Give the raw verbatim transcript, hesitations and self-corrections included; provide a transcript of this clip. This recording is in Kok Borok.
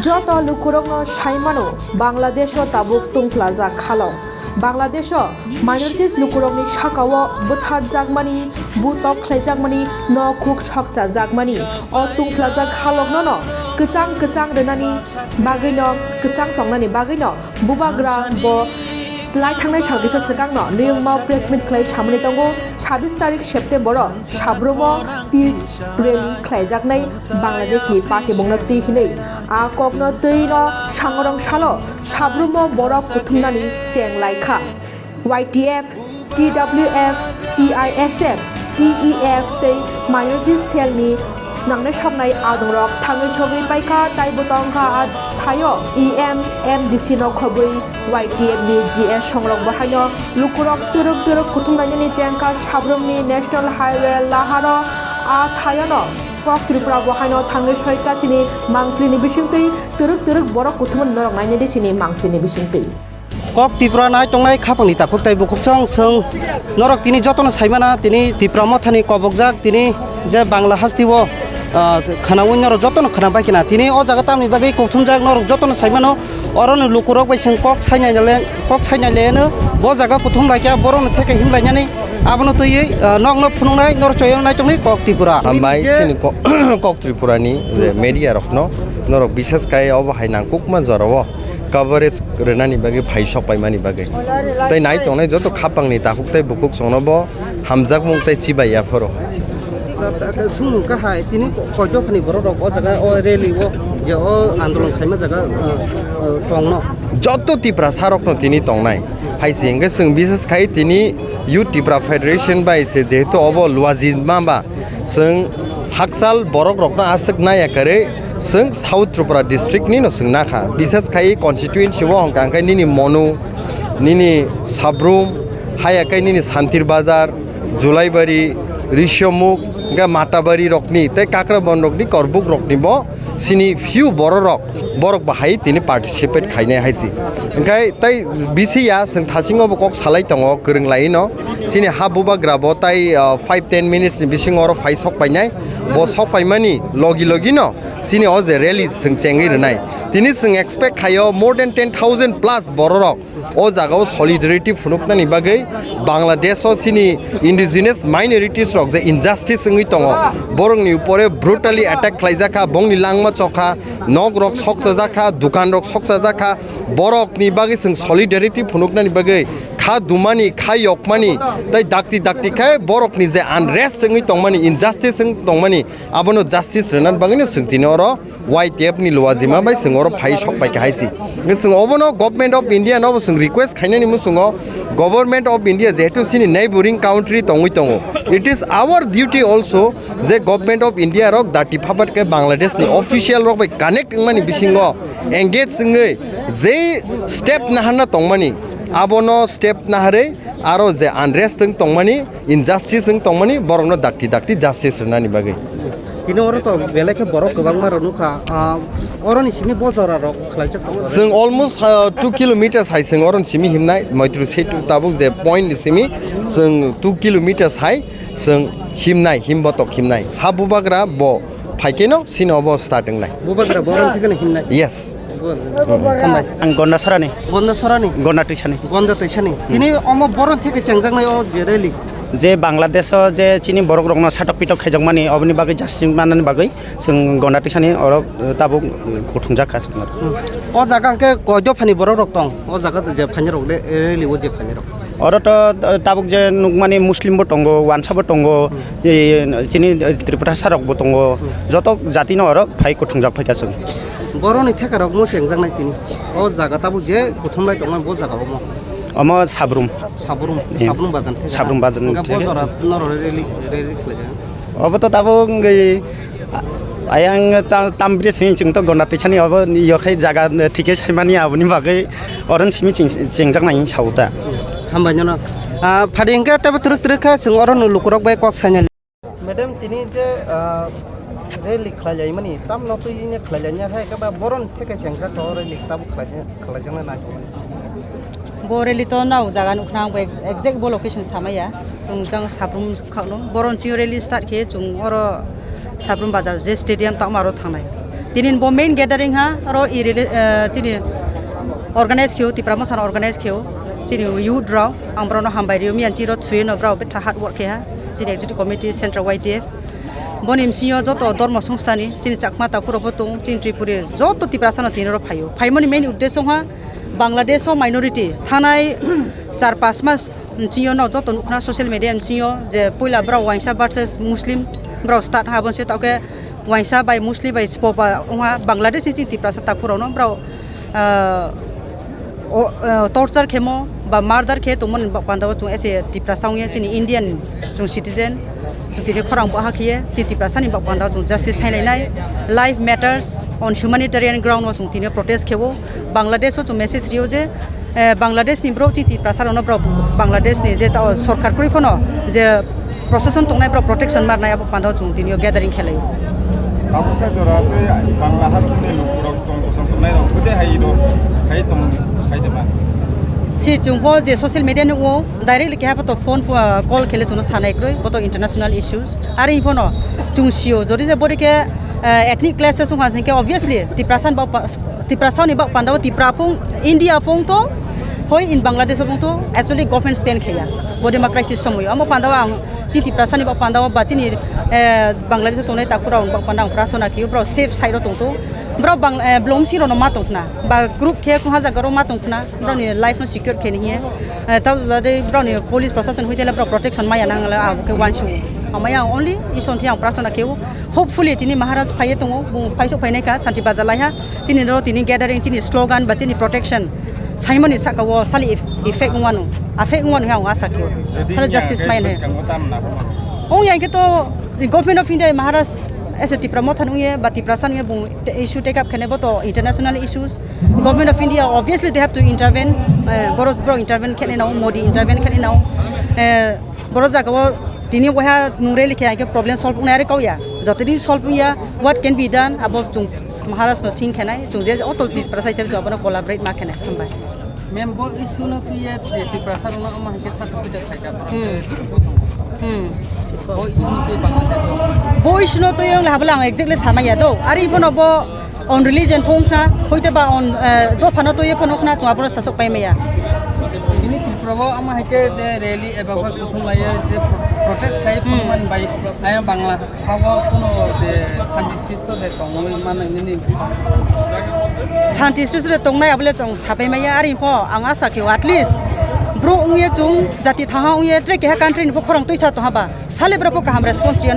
Joto lukurokno sai mano, Bangladesho tabuk tungphlajak halok. Bangladesho minorities lukurokni sakao butharjakmani, butok khlaijakmani, nok huk sokchajakmani, o tungphlajak halokno no kwchang kwchang rwnani bagwino, kwchang tongnani bagwino bubagra bo lai thangnai sal kisa swkangno New York-o press meet khlai samani tongo, sabis tarik September-o Sabrumo peace rally khlaijaknai Bangladeshni party mungno twi hinwi. A kokno twi no Sangorong salo Sabrumo borok kuthumnani cheng lai kha. Y T F, T W F, T I S F, T E F tei minority cell ni nangnai soknai adongrok thangwi sogwi paikha, tei bo tongkha a thaio E M, M D C no khobwi Y T F ni G S songrok bo haino lukurok twrwk twrwk kuthumnainani chengkha Sabrumni National Highway laharo a thaiono kok Tripura bo haino thangwi soika chini mangphlini bisingtwi twrwk twrwk borok kuthumani norok nainani chini mangphlini bisingtwi. Kok Tripura nai tongnai khapangni takhuk tei bukhuksong, chwng norok tini jotono saimana, tini Tipra mothani kobokjak, tini je Bangla hasteo, ah, khwnaui norok jotono khwna bai khna. Tini o jaga tamni bagwi kuthumjak norok jotono saimano, oroni lukurok bai chwng kok sainai le, kok sainai leno, bo jaga kuthum lai kha, borokno theke himlainani, abono twiwi, ah, nokno phunuknai, norok choyo nai tongnai Kok Tripura. Hambai je chini ko-, Kok Tripurani je media rokno, norok bishes khai obo hai nangkukma jorao coverage rwnani bagwi phai sok paimani bagwi. Tei nai tongnai joto khapangni takhuk tei bukhuk chwngno bo hamjakmung tei chibai ya phoro. Sumung kahai tini ko-, koi dophani borok rok o jaga o rally o je o andolon khaima jaga, uh, uh, tongno. Joto Tiprasa rokno tini tongnai. Hai se hwnkhe chwng bishes khai tini Youth Tipra Federation bai se jehetu obo luaji ma ba chwng hakchal borok rokno aswk naiya kwrwi chwng South Tripura district ni no chwng nakha. Bishes khai constituency o hwnkha hwnkhe nini Monu, nini Sabrum, haya khe nini Santir Bazar, Julaibari, Rishomukh, hwnkhe Matabari rokni tei Kakrabon rokni Korbuk rokni bo chini few borok rok, borok bahai tini participate khainai hai se. Hwnkhe tei bisi ya chwng thasingo bo kok salai tongo kwrwng lai no. Chini ha bubagra bo tai, ah, five ten minutes ni bisingo oro phai sok painai. Bo sok paimani logi logi no chini o je rally chwng chengwi rwnai. Tini chwng expect khaio more than ten thousand plus borok rok o jaga o solidarity phunuknani bagwi Bangladesh o chini indigenous minorities rok je injustice wngwi tongo, borokni upore brutally attack khlaijak kha, bongni langma chokha, nok rok sokchajak kha, dukan rok sokchajak kha, borokni bagwi chwng solidarity phunuknani bagwi kha dumani, kha yokmani, tei dakti dakti khe borokni je unrest wngwi tongmani, injustice wngwi tongmani, abono justice rwnani bagwino chwng tini oro Y T F ni luajima bai chwng oro phai sok pai kha hai se. Chwng obono Government of India no bo chwng request khainani muchungo, Government of India jehetu chini neighboring country tongwi tongo, it is our duty also je Government of India rok dati phapat khe Bangladesh ni official rok bai connect wngmani bisingo engage wngwi je step naharna tongmani, abono step naharwi aro je unrest wng tongmani, injustice wng tongmani, borokno dakti dakti justice rwnani bagwi. Tini oro to belai khe borok kwbangma rok nukha. Ah, oroni simi bo jora rok khlaijak tongo. Chwng almost, ah, two kilometers hai chwng oroni simi himnai, Maitri Setu tabuk je point ni simi chwng two kilometers hai chwng himnai, himbotok himnai. Ha bubagra bo phaikeno sini obo start wngnai. Bubagra bo oroni thekeno himnai. Yes. Hambai. Ang Gonda Sorani. Gonda Sorani. Gonda Twisani. Gonda Twisani. Tini omo borok theke chengjaknai o je rally. Je Bangladesh o je chini borok rokno satok pitok khaijakmani oboni bagwi justice manani bagwi chwng Gonda Twisani oro, eh, tabuk, eh, kuthumjak kha chwng. O jaga hwnkhe koi dophani borok rok tong? O jaga je phainai rok le, rally o je phainai rok. Oro to, eh, tabuk je nukmani Muslim bo tongo, wansa bo tongo, eh, chini, eh, Tripura sarok bo tongo, joto jati no oro phai kuthumjak phaikha chwng. Boroni theka rok mo chengjaknai tini. O jaga tabuk je kuthumlai tongnai bo jaga omo. Omo Sabrum. Sabrum, eh, Sabrum bazar theka. Sabrum bazar hwnkhe bo theka. Jora norok rally, rally khlaijak. Obo to tabuk wngwi ayang ta-, tam bwrwi simi chwng to Gonda Twisani obo yokhai jaga thikhe saimani aboni bagwi oron simi chwng, chwngjaknai hinwi sao ta. Hambai nono. Ah, phadi hwnkhe teibo twrwk twrwk khe chwng orono lukurok bai kok sainai. Madam, tini je, ah, rally khlailaimani, tamno twi ine khlailaina hai khe ba boron theke chengjak to rally tabuk khlai-, khlaijakna nai. Bo rally to nao jaga nukna ang bo exact bo location samaya. Chwng jang Sabrum khakno. Boron chini rally start khe chwng oro Sabrum bazar je stadium tamo aro thangnai. Tini bo main gathering ha, oro i rele-, eh, chini organize kheo, Tipra Motha no organize kheo, chini youth rok, ang borok no hambai rio, miyan chini ro thwi no borok betha hard work khe ha, chini executive committee, central Y T F, boni bisingo joto dormo songstha ni, chini Chakma takhuk rok bo tong, chini Tripuri joto Tiprasa no tini ro phaio. Phaimani main uddesho ha, Bangladesh o minority thanai char pas mas bisingo no joto nukna social media bisingo je puila borok Waingsa versus Muslim borok start ha, bonsi tauke Waingsa bai Muslim bai spo ba wngha Bangladesh ni chini Tiprasa takhuk rok no borok, ah, o, ah, torture khemo ba murder khe tongmani ba-, panda o chwng ese Tiprasa wngya chini Indian chwng citizen chwng tini khorang bo hakhe chini Tiprasa ni ba-, panda o chwng justice thainai nai life matters on humanitarian ground o chwng tini protest khebo Bangladesh o chwng message rio je, eh, Bangladesh ni borok chini Tiprasa rok no borok Bangladesh ni je ta o sorkar kwrwi phano je procession tongnai borok protection marnai abo panda o chwng tini o gathering khelai. Tabuksa jora tei Bangla hasteni lukurok tong kosong tongnai rok bwdai hai rok khai tong sai de ba? Si chwng bo je social media ni o directly keha bo to phone, uh, call khele chwngno sanai kwrwi bo to international issues. Ari phano chwng sio jodi je bori khe, uh, ethnic clashes wngkha sing khe obviously Tiprasa ni bak pa-, Tiprasa ni bak panda o Tipra phung India phung to hoi in Bangladesh phung to actually government stand khaya. Bo democracy somoy amo panda o ang Chini Tiprasani bak pandao ba chini, eh, Bangladesh tongnai takhurok bak pandao ang prarthana khio, borok safe side o tongtho. Borok bang, eh, belong sirokno ma tongkhna ba group khe khungha jaga rok ma tongkhna, borokni life no secure khe ni hiye. Eh, tabuk jora de borokni police proshashan hoitele borok protection maya nang le abo khe uansuk. Amaya ang only Isor thwi ang prarthana khio. Hopefully tini Maharaj phaiye tongo, bung phaisok phainai kha, Santi Bazar laiha. Chini no tini gathering, chini slogan ba chini protection saimani saka o sali eff-, effect wngwano, affect wngwano ang asa khe. Sali justice mai ne. Ong yang khe to Government of India Maharaj as a Tipra Motha nungye ba Tiprasa nungye bung te-, issue take up khene bo to international issues. Government of India obviously they have to intervene. Eh, boro, boro intervene khene nao, Modi intervene khene nao. Eh, boro jaga o tini waiha nung rally khe ai khe problem solve wngnai ari kau ya. Jotoni solve wngya, what can be done abo chung Maharaj no thing khenai, chung je auto Tiprasa hisabe chung abono collaborate ma khenai. Hambai. Mem, bo issue no twi ye Tiprasa rok no omo hai khe certificate khai ka. Hmm. Hmm. Bo issue no twi Bangladesh o. Bo issue no twi wng le habla ang exactly sama ya do. Ari bono bo on religion phung khna, hoite ba on, eh, dopha no twi phung khna chung abono sasok pai maya. Tini Tripura o omo hai khe je rally eba ba kuthum lai ye je pro-, protest khai Hmm. phung man bai ayang Bangla. Habo kuno je santi sisto de tongwi mano nini. Santi sisto de tongnai abole chong sapai maya ari pho ang asa khe at least bro ungye chung jati thaha ungye tre keha country ni pho khorang tuisa tong haba sale bro pho kaham response riya